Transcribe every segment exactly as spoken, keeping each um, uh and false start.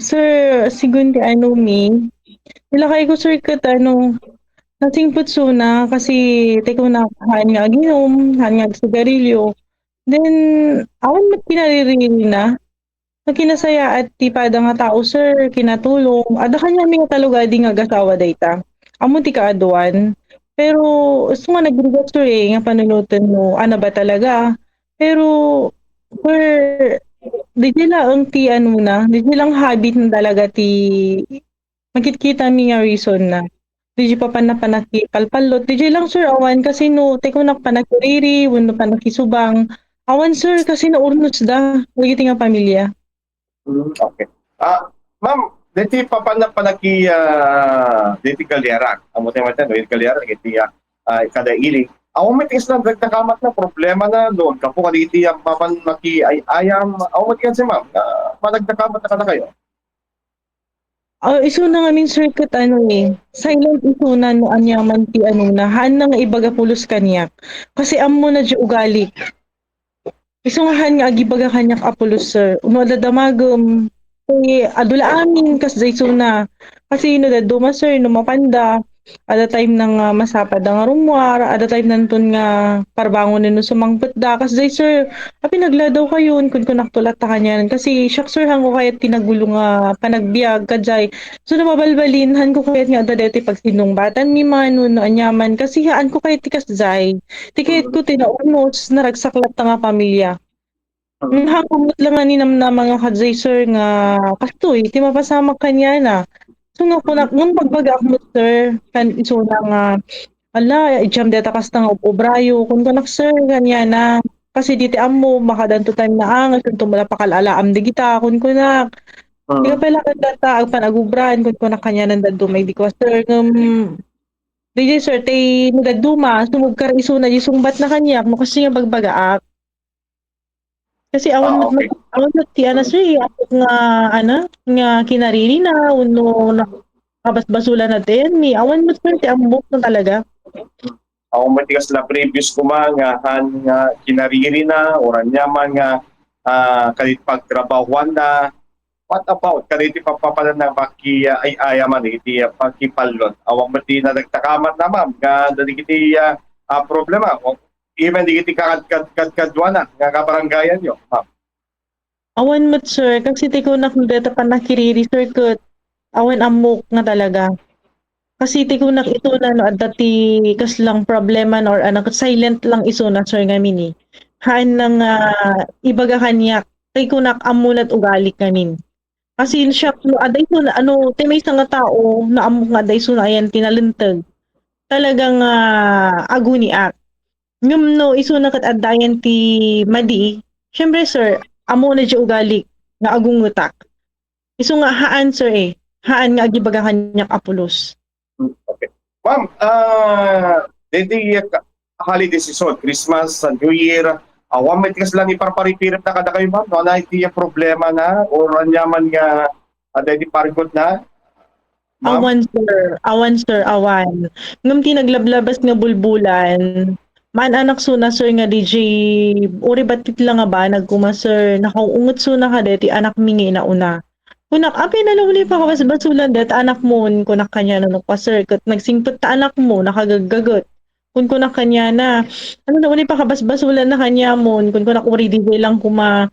Sir, sigun ti ano mi, ilakay ko, sir, ket ano, nasingpet suna kasi ti kunak haan nga aginom, haan nga agsigarilyo. Then, awan met kinaririna. Nakinasayaat ti pada nga tao, sir, kinatulong. Adda kaniami nga talogadi nga agasawa dayta. Ammo ti kaaduan. Pero, isu nga nagrigat, sir, eh, nga panunoten mo, ano ba talaga? Pero, sir, didiay laeng ti ano na, didiay lang habit na talaga ti makitkitami nga reason na. Didiay papan-, panakipalpallot. Didiay lang, sir, awan kasi no, ti kunak panakiriri, wenno panakisubang. Awan, sir, kasi naurnosda dagiti nga pamilya. Mm, okay. Ah, ma'am, deti papan-, panaki-, ah, deti galiarak. Amo tayo man, no, yung galiarak, iti, ah, ah, kada ili. Awan met isla nagdakamat na problema na, no, kapo kaditi, ah, papan maki ay-ayam. Awan met kasi, ma'am, ah, managdakamat na kadakayo. Ah, isuna ngamin, sir, ket ano, eh, silent isuna no aniaman ti ano na, haan na nga ibaga pulos kaniak. Kasi ammo na di ugalik. Isu nga haan nga agibaga kaniak a pulos, sir. No adda damagem, eh, adu la amin, kas isuna. Kasi no dadduma, sir, no mapanda, adda time na nga masapad nga rummuar, adda time nanton nga parbangonen no sumangpetda. Kas day, sir, apay nagladaw kayon, kunkunakto latta kanianan. Kasi siak, sir, hanko kayat ti nagulo nga panagbiag, kajay. So, no mabalbalin, hanko kayat nga adda daytoy pagsinungbatanmi man, no, no aniaman. Kasi haanko kayat ti kasjay. Ti kayatko ti naurnos, naragsak latta nga pamilya. Mm. Ngem haanko met la nga ninamnama nga kajay, sir, nga kastoy ti mapasamak kaniana. So, nga kunak, ngem bagbagaak met, sir, kan isuna nga, "Ala, idiam dayta kasta nga ob-obrayo," kunkunak, sir, kaniana. Kasi diti ammo, makadanto time na, ah, nga isunto met la pakal-alaam dagita, kunkunak. Mm. Di ka pala ket data, agpan-agubran, kunkunak kaniana dadduma idi kua, sir. Ngem, di, di, sir, tay no dadduma, sumubkar isuna, di sungbat na kaniak, no, kasi nga bagbagaak. Kasi awan Ah, met, okay. Awan met ti ana, sir, eh, ammok nga, ana, nga kinaririna, wenno na-, kabasbasulan na ti ayanmi. Awan met, sir, ti ammok na talaga. Awan met ti kasla previous koma nga han nga kinaririna, o aniaman nga, ah, kadit pagtrabahuanna. What about kaditi papapanan na paki-, ah, ay-ayaman iti, ah, pakipallot? Awan met ti nadagtakamat na, ma'am, nga dagiti, ah, ah, problema. O, even dagiti kad-, kad-, kadkaduana nga kabarangayanyo, ma'am? Awan met, sir, kasi ti kunak no dayta pannakiriri, sir, ket awan ammok nga talaga. Kasi ti kunak isuna no adda ti kaslang problema na or ano, ket silent lang isuna, sir, ngamin, eh. Haan na nga ibaga kaniak, ti kunak ammo na ti ugalik ngamin. Kasi siak no adda isuna, ano, ti maysa nga tao, no ammok nga adda isuna ayan ti nalinteg. Talagang, ah, aguniak. Ngem no isuna ket adda ayan ti madi, siyempre, sir, ammo na di ugalik nga agungetak. Isu nga haan, sir, eh. Haan nga agibaga kaniak a pulos. Hmm, okay. Ma'am, ah, daydi, ah, holiday season, Christmas, ah, New Year, awan met ti kasla iparparipiripna kadakayo, ma'am, no? Ania iti problema na or aniaman nga, ah, daydi pargot na? Ma'am? Awan, sir. Awan, sir. Awan. Ngem ti naglablabas nga bulbulan, maan-anak suna, sir, nga D J, uri batit la nga banag koma, sir. Nakaunget suna kadaytoy anakmi nga inauna. Kunak, "Apay, ano la ni pakabasbasulan dayta anakmon?" Kunak kaniana no kua, sir, ket nagsingpet ta anakmo, nakagaggaget. Kunkunak kaniana, "Ano la ni pakabasbasulan na kaniamon?" Kunkunak, "Uri, di lang koma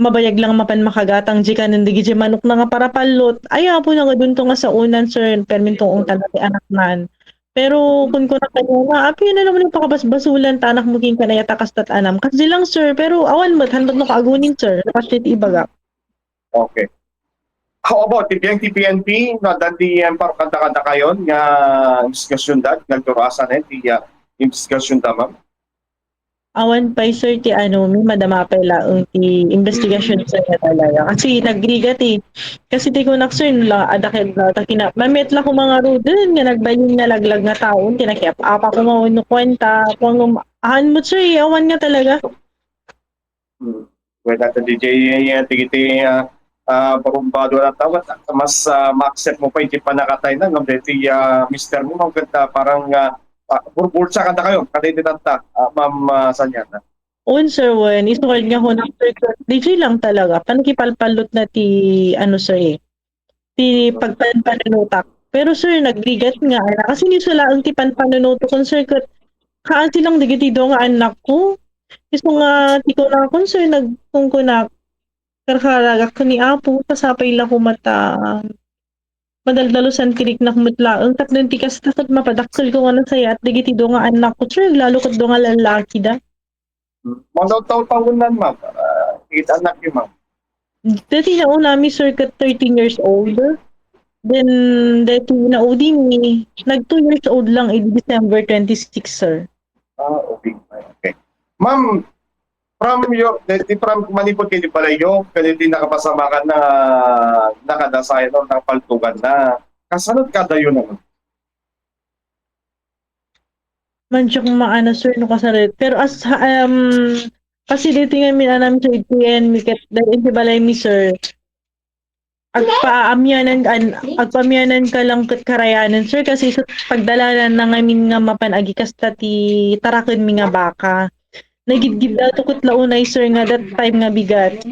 mabayag lang mapan makagatang di kanen dagiti manokna nga parapallot." Ay, apo, nangadunto nga saonan, sir, permi ungtan ti anaknan. Pero kunkunak kaniana, "Apay, ano la ni pakabasbasulan ta anakmo kenka, ania ta kasta ti anam?" Kasdi lang, sir, pero awan met, haan met no kaagunin, sir. Kasdi ti ibagak. Okay. How about ti P N P, P N P, no, adda ti, em, parokada kadakayon nga investigasyonda, nagturasan, eh, ti, ah, investigasyonda, ma'am? Awan pay, sir, ti ano, mi madama pay laeng ti investigasyon, sir, nga talaga. Kasi nagrigat, eh. Kasi ti kunak, sir, la, adda kay, la, ta kina-, mamet la ko mga ruden nga nagbalin nga laglag nga taon, ti nakiap-apa ko nga wenno kuenta, kung ano, haan met, sir, eh, awan nga talaga. Hmm. Well, Ate D J, eh, dagiti, ah, ah, barumbado na tawat, mas, ah, ma-accept mo pa iti panakatay na, ngem daytoy, ah, mister mo, no, ket, ah, parang, ah, ah, burbulsa kadakayo, kadaydi tatta, ah, Ma'am, ah, Sanyana. Wen, sir, wen. Isu nga kunak, sir, D J lang talaga. Panakipalpallot na ti, ano, sir, eh. ti pagpanpanunotak. Pero sir, nagrigat nga, ana, kasi ni isu laeng ti panpanunotakon, sir, ket kaasi lang dagiti dua nga annakko. Isu nga ti kunakon, sir, nagkunkunak, karkaragak ken ni Apo, ta sapay la koma ta madaldalusan ti riknak met laeng, tapno ti kasta ket mapadakkelko nga nasayaat dagiti dua nga annakko, sir, lalo ket dua nga lallakida. Mangdaw taw-tawennan, ma'am. Ah, it anak niyo, ma'am. Dati naunami, sir, ket thirteen years old. Then, dati naudimi, nag two years old lang, idi December twenty-six, sir. Ah, okay. Okay. Ma'am, from your, dati from manipod kayo di pala yo, kaya di nakapasamakan na nakadasayan o nakapaltugan na. Kasano kadayo na, ma'am? Mansiak maana, sir, no kasarili. Pero as, um, kasi dito nga minanam, sir, iti yan, mi ket, dahil iti balay mi, sir. Agpaamianan, an, agpaamianan ka lang ket karayanan, sir, kasi sa pagdalanan na ngamin nga mapan agikasta ti taraken mi nga baka. Nagidgidlato ket la unay, sir, nga that time nga bigat.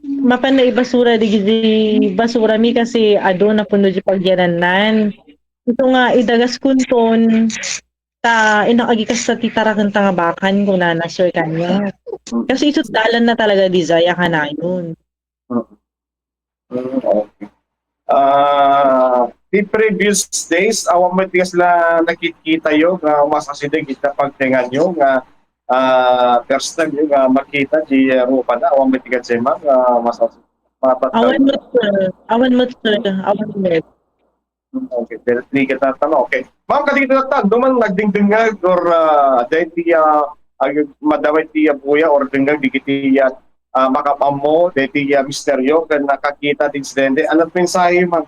Mapan na ibasura di, di basura mi kasi adu napuno di pagyanannan. Ito nga, idagas kunton, ta, inak agikasta ti taraken ta nga bakan, kunana, sir, kanya. Kasi isu't dalan na talaga, di jay, a kanayon. Mm. Mm, okay. Ah, the previous days, awan met nga sila nakikita yo nga masasideg ita pagtengan yo nga, ah, first time yo nga makita di, ah, rupa na, awan met nga sema nga masasideg. Awan met, sir. Awan met, sir. Awan met. Hmm, okay. Pero three ka tatanong. Okay. Ma'am, kadagiti tattao, duman nagdingdingag or, ah, daydi, ah, ag-, madaway ti, ah, buya or dingding digiti, ah, ah, makapammo, daydi, ah, misteryo, ken nakakita ti insidente. Ano mensahe, ma'am?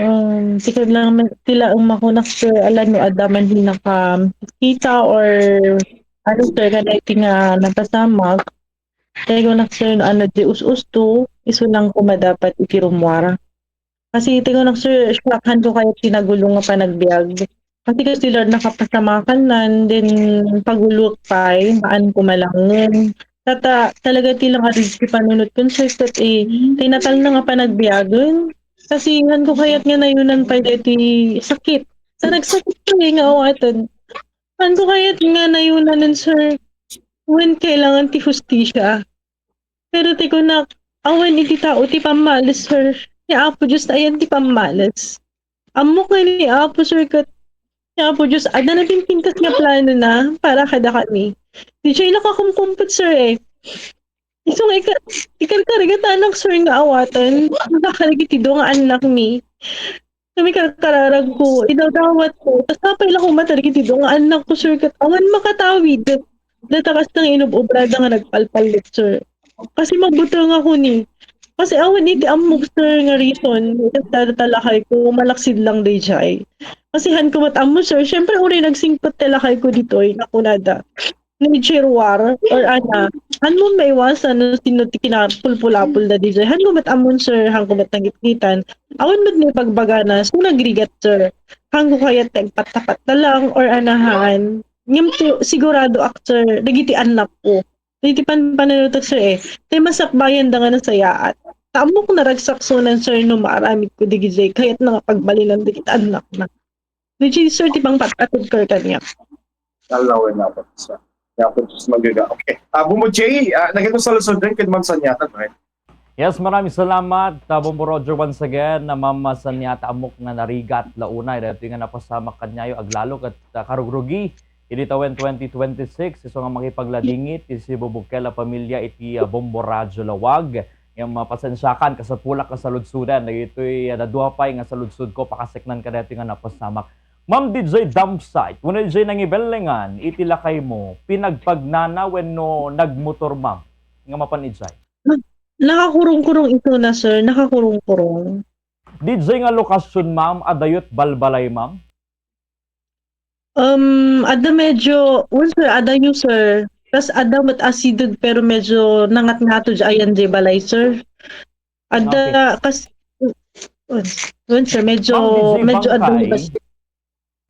Um, tikod lang, ti laeng makunak, sir, ala no adda man hinakam kita or ano, sir, kadagiti nga napasamak. Kaya kunak, sir, no ano, di us-usto, isu lang koma dapat iti rummuar. Kasi iti kunak, sir, shock-anko kayat ti nagulo nga panagbiag. Kasi kas ti Lord nakapasamakan nan, then pagulok pay, maan ko malangen. Tata, talaga ti lang adu ti panunotkon, sir, ket, eh, tinatalna nga panagbiagen. Kasi hanko kayat nga nayunan pay daytoy sakit. Ta nagsakit pay nga awaten. Hanko kayat nga nayunanen, sir, wen kailangan ti hustisya. Pero ti kunak, awan iti tao ti pammales, sir. Ni Apo Dios ayan ti pammales. Ammok nga ni Apo, sir, ket ni Apo Dios, adda napinpintas nga planona para kadakami. Di siya nakakumkumpet, sir, eh. Isu nga ika-, ikarkarigatanak, sir, nga awaten, nakakarigit ti dua nga annakmi. Kami karkararagko, idawdawatko, ta sapay la koma ta dagiti dua nga annakko, sir, ket awan makatawid. Data kasta nga inub-ubrada nga nagpalpallit, sir. Kasi magbutengakon ni. Kasi awan iti ammok, sir, nga reason, ket data lakayko, malaksid lang dayjay. Kasi hanko met ammo, sir, siyempre, uray nagsingpet ti lakayko ditoy, nakunada. Nature war or ana, hanmo maiwasan no sino ti kinapulpulapol da dayjay. Hanko met ammon, sir, hanko met nagitgitan. Awan met ni pagbagana, so nagrigat, sir. Hanko kayat ti agpattapatta lang or anahan. Ngem ti sigurado ak, sir, dagiti annakko. Dagiti pan-, pananutak, sir, eh. Tay masakbayan da nga nasayaat. Ta ammok naragsaksonan, sir, no maaramid ko dagijay kayat na nga pagbalinan dagiti annakna. Dayjay, sir, ti pangpatpateg kaniak. Alawen na po, sir. Nga po, just magaga. Okay. Ah, Bumo J, ah, nagano sa Luzon din, kay Ma'am Sanyata, right? Yes, maraming salamat, ah, Bombo Roger, once again, na Ma'am Sanyata, ammok nga narigat la unay, daytoy nga napasamak kaniayo, aglalo ket, ah, karugrugi, idi tawen twenty twenty-six, isu nga makipagladingit, iti Bubukela pamilya, iti, ah, Bombo Radyo Lawag. Ngem, ah, pasensiakan, kasapulak nga saludsodan, dagitoy, ah, dadua pay nga saludsodko, pakasaknaan kadaytoy nga napasamak. Ma'am, dayjay dump site, wenno dayjay nangibellengan iti lakaymo, pinagpagnana wenno nagmotor, ma'am, nga mapan idiay? Nakakurong-kurong isuna, sir. Nakakurong-kurong. Dayjay nga lokasyon, ma'am, addayo't balbalay, ma'am? Um, adda medyo, well, sir, adda yu, sir. Tas adda met asideg, pero medyo nangatngato di ayan di balay, sir. Adda Okay. kas-, well, sir, medyo, Ma'am, dayjay medyo adda bangkay, medyo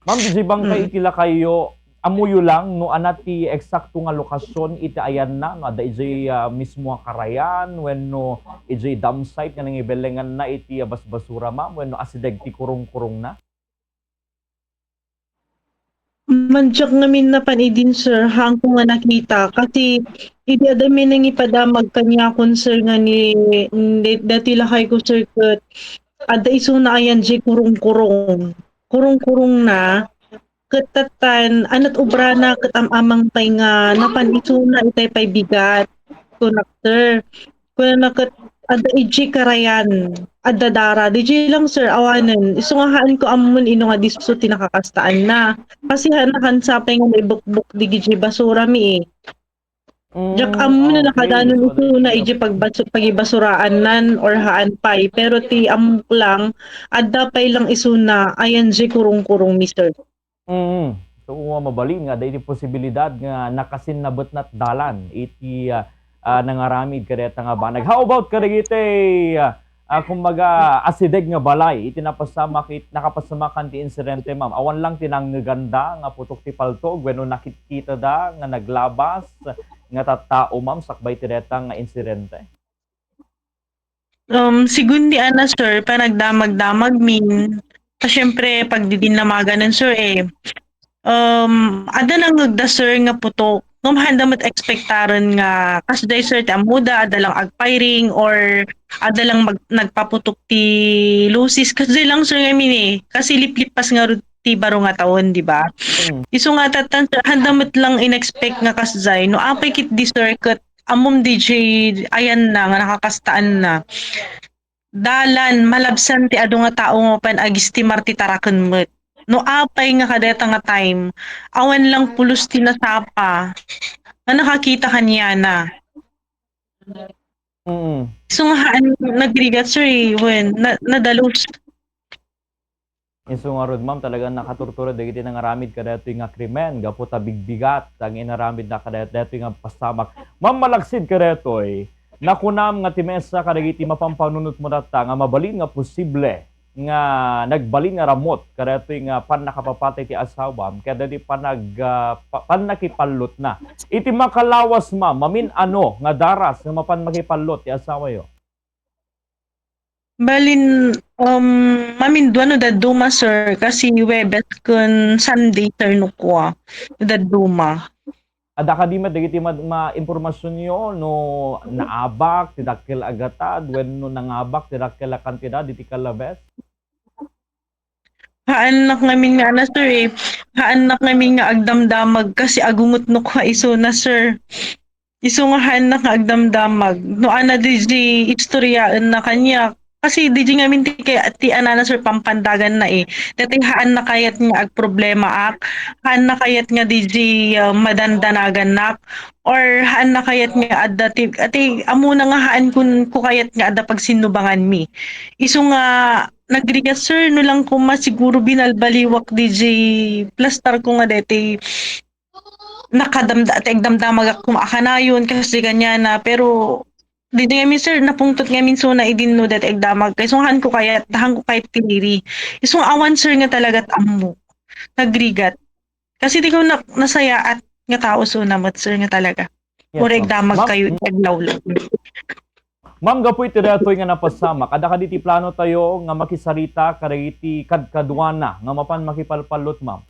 Ma'am, dayjay bangkay Mm. iti lakayyo, Ammoyo lang no ania ti eksakto nga lokasyon iti ayanna, no adda idiay, ah, mismo a karayan wenno idiay dump site nga nangibelenganna iti, ah, basbasura, ma'am, wenno asideg ti kurong-kurongna? Madiak ngamin napan idin, sir, haanko nga nakita. Kasi idi adda mi nangipadamag kaniakon, sir, nga ni, ni, dati lakayko, sir, ket adda isuna ayan diay kurong-kurong. Kurong-kurongna, ket tattan, ania't obrana, ket am-amang pay nga napan isuna itay pay bigat. Kunak, sir. Kunana ket, adda idiay karayan, adda dara. Diay lang, sir, awanen. Isu nga haanko ammon ino nga disso ti nakakastaanna. Kasi haan, haan sapay nga maibukbok digidiay basurami, eh. Diak ammo no nakadanon isuna idiay pagbasu-, pagibasuraannan or haan pay. Pero ti ammok lang, adda pay lang isuna, ayan diay kurong-kurongmi, sir. Mm. So, mabalin nga adda iti posibilidad nga nakasinnabetna ti dalan iti, ah, ah, nangaramid kadayta nga banag. How about kadagiti, ah, ah, kumbaga, asideg nga balay iti napasamak it-, nakapasamakan ti insidente, ma'am? Awan lang ti nangngeganda nga putok ti paltog wenno nakitkitada nga naglabas nga tattao, ma'am, sakbay ti dayta nga insidente? Um, sigun ni ana, sir, panagdamag-damagmin. Ta siyempre, pagdidinamaganan, sir, eh. Um, adda nangngegda, sir, nga putok. Ngem haanda met expectaren nga kasdiay, sir, ti ammoda, adda lang agpiring or adda lang mag-, nagpaputok ti luces. Kasdiay lang, sir, ngamin, eh. Kasi liplippas ngarud ti baro nga tawen, di ba? Mm. Isu nga tattan, sir, haanda met lang in-expect nga kasdiay. No apay ketdi, sir, ket ammom diay ayanna nga nakakastaanna. Dalan, malabsan ti adu nga tao nga mapan agistimar ti taraken met. No apay nga kadayta nga time, awan lang pulos ti nasapa nga nakakita kaniana. Mm. So, nga haan, nagrigat, sir, eh, wen, na-, nadalus. Isu ngarud, ma'am, talagang nakaturtura dagiti nangaramid kadaytoy nga krimen gapu ta bigbigat ang inaramidna kadayat-, daytoy nga pasamak. Ma'am, malaksid kadaytoy, nakunam nga ti mesa kadagiti mapampanunotmo tatta nga mabalin nga posible nga nagbalin nga ramut kadaytoy nga pannakapapatay ti asawam ket daytoy panag-, ah, pa-, pannakipallotna. Iti makalawas, ma'am, mamin-ano nga daras nga mapan makipallot ti asawayo? Balin, um, mamindua no dadduma, sir, kasi Huwebes ken Sunday, sir, no kua, dadduma. Adda kadi met dagiti ma-, ma-, impormasyonyo no naabak ti dakkel a gatad wenno nangabak ti dakkel a kantidad iti kalabes? Haannak ngamin nga ana, sir, eh. Haannak ngamin nga agdamdamag kasi agungetnok nga isuna, sir. Isu nga haannak nga agdamdamag. No ana diay istoryaenna kaniak. Kasi diay ngamin ti kay-, ti anana, sir, pampandaganna, eh. Daytoy haanna kayat nga agproblemaak. Haanna kayat nga diay, ah, madandanagannak. Or haanna kayat nga adda ti, ti ammona nga haan kun-, ko kayat nga adda pagsinnubanganmi. Isu nga nagrigat, sir, no lang koma siguro binalbaliwak diay plastar ko nga daytoy nakadamda-, ti agdamdamagak koma a kanayon, kasi kaniana, pero diay ngamin, sir, napungtot ngamin isuna idin no daytoy agdamag. Kay isu nga haan ko kayat, haan ko kayat ti riri. Isu nga awan, sir, nga talagat ammo. Nagrigat. Kasi diay kunak nasayaat nga tao isuna met, sir, nga talaga. Yes, ma'am. Uray agdamag kayo iti aglawlaw. Ma'am, gapu iti daytoy nga napasamak, adda kadi ti plano tayo nga makisarita kadagiti kadkaduana nga mapan makipalpallot, ma'am?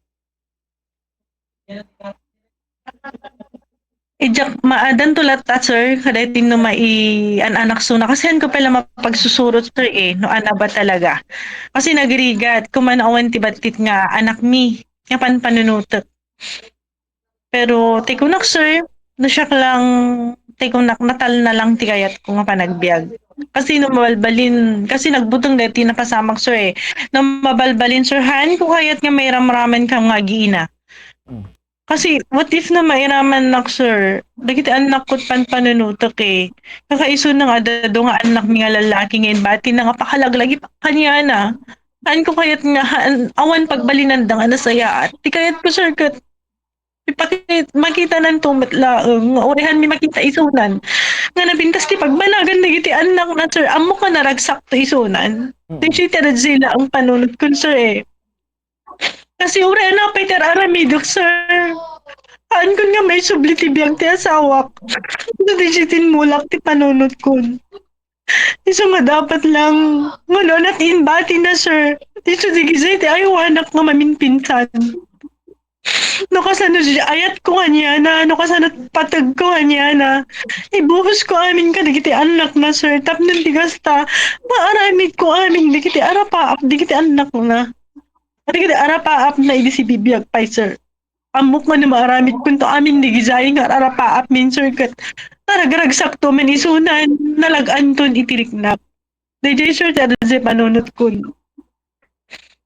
Idiak maadanto latta, sir, kadaytoy no maian-anak isuna. Kasi haan ko pay la mapagsusurot, sir, eh, no ana ba talaga. Kasi nagrigat, koma no awan ti battit nga anakmi, nga panpanunutek. Pero ti kunak, sir, no siak lang, ti kunak, natalna lang ti kayatko nga panagbiag. Kasi no mabalbalin, kasi nagbuteng daytoy napasamak, sir, eh. No mabalbalin, sir, haan ko kayat nga mairamraman kam nga agiina. Mm. Kasi what if no mairamannak, sir, dagiti annakko ti panpanunutek, eh. Kakaisuna nga adda adu nga annakmi nga lallaki nga imbatina nga pakalaglagipak kaniana. Haan ko kayat nga, haan, awan pagbalinanda nga nasayaat. Ti kayatko, sir, ket ipaki-, makitananto met laeng nga uray haanmi makita isunan nga napintas ti pagbanagan dagiti annakna, sir. Ammok nga naragsakto isunan. Mm. Ti siya ti radyo laeng panunotkon, sir, eh. Kasi uray ano pay ti ar-aramidek, sir. Haan kon nga maisubli ti biag ti asawak. Ito ti timmulak ti panunotkon. Isu nga dapat lang, nga no, nat inbati na, sir. Isu ti gizay ti aywanak nga maminpinsan. No kasano di ayat ko kaniana, no kasano pateg ko kaniana. Ibuhos ko amin kadagiti annak na, sir. Tapno ti kasta, maaramid ko amin dagiti arapaap, dagiti annak na. Dagiti arapaap na idi sibibiag pay, sir. Ammok nga no maaramid kunto amin di gizay nga arapaap min, sir, ket naragragsakto man isuna, nalag-anton iti riknak. Daydiay, sir, ti adda diay panunotkon.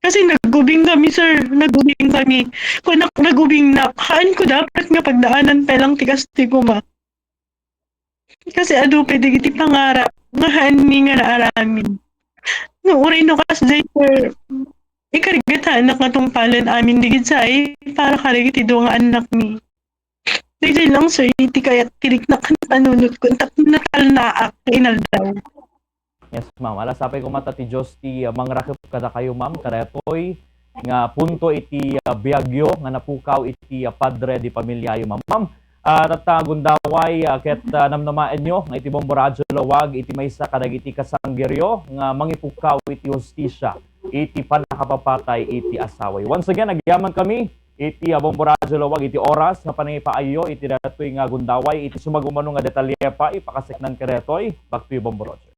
Kasi nagubing kami, sir. Nagubing kami. Kunak, nagubingnak. Haan ko dapat nga pagdaanan pay lang ti kastigo, ma. Kasi adu pay dagiti pangarap nga haanmi nga naaramid. No, uray no, kasdiay, sir, ikarigatanak nga tungpalen amin dagiti para kadagiti dua nga annakmi. Daydiay lang, sir, iti kayat ti riknak ken panunotkon tapno natalnaak nga inaldaw. Yes, ma'am. Alas sapay koma ta ti Dios ti, ah, mangrakep kadakayo, ma'am, kadaytoy nga punto iti, ah, biagyo nga napukaw iti, ah, padre de pamiliayo, ma'am. Ma'am, ah, tatta gundaway, ah, ket, ah, namnamaenyo nga iti Bombo Radyo Lawag iti maysa kadagiti kasanggeryo nga mangipukaw iti hustisia iti pannakapapatay iti asaway. Once again, agyaman kami iti, ah, Bombo Radyo Lawag iti oras nga panangipaayyo iti daytoy nga gundaway iti sumagmamano nga detalye pay ipakaseknan kadaytoy. Back to you, Bombo Roger.